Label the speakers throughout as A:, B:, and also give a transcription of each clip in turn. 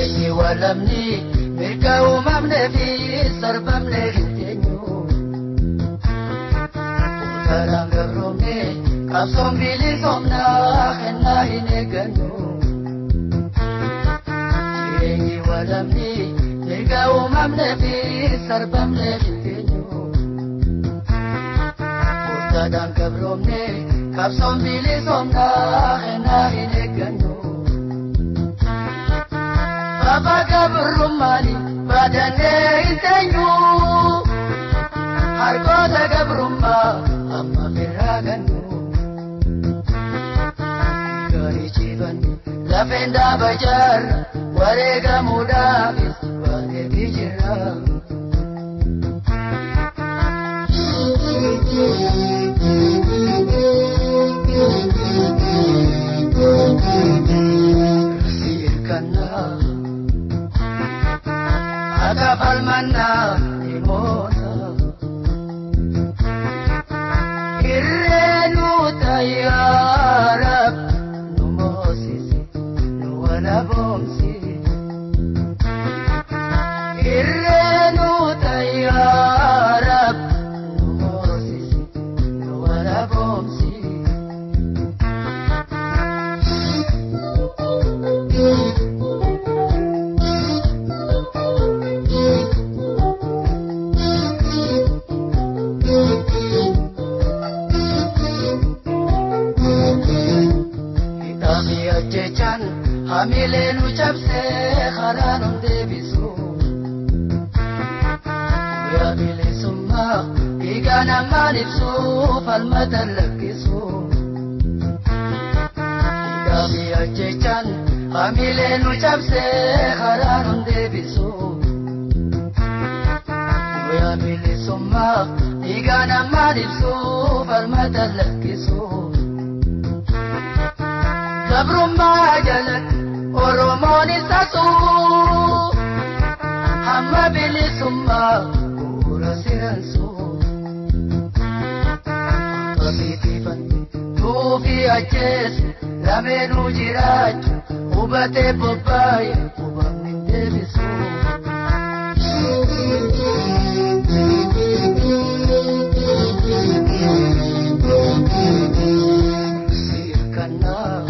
A: Jireenyi walamni mirga uumamnee fi sarbamnee hin teenyu. Utaraan gabroomne qabsoon bilisoomnaa kennaa hin eeggannu. Jireenyi walamni mirga uumamnee fi sarbamnee hin teenyu. Utaraan gabroomne qabsoon bilisoomnaa kennaa hin eeggannu. Baba gabrummaani baadannee hin teenyu. Harkoota gabrummaa amma firraa gannu. Gaarii ciifannu lafeen dhaaba jaarra wareegamuudhaafis bareedii jirra. Sirkannaa. Akka falmannaa dhimoota. Irree nu tayyaarab nu moosisi nu walaboomsi. Irree nu tayyaarab nu moosisi nu walaboomsi. Hidhamii ajjechaan hamilee nu cabsee karaa nu deebisu. Guyyaa bilisummaa dhiigaa namaan ibsu falmata lakkisu. Hidhamii ajjechaan hamilee nu cabsee karaa nu deebisu. Guyyaa bilisummaa dhiigaa namaan ibsu falmata lakkisu. Gabrummaa jalatti Oromoon isa suu hamma bilisummaa bu'uura seensu. Qabiitifanne tuufii ajjeesu lameenuu jiraachu hubatee bobbaa'e hubamni hin deebisu. Sirkannaa.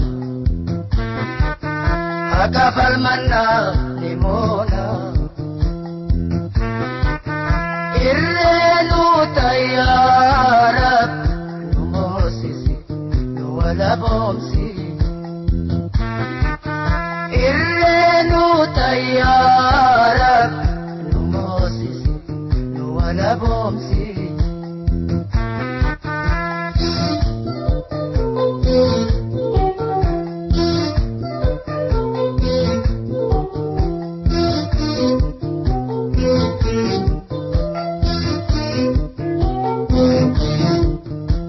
A: Akka falmannaa dhimoona. Irree nu tayyaarab nu moosisi nu walaboomsi. Irree nu tayyaarab nu moosisi nu walaboomsi.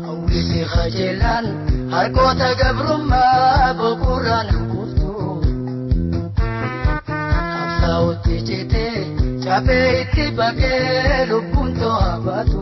A: Hawwisi qajeelaan harkoota gabrummaa boqorraan kuuftu. Qabsaa'otti citee cabee itti baqee lubbuun to'a baatu.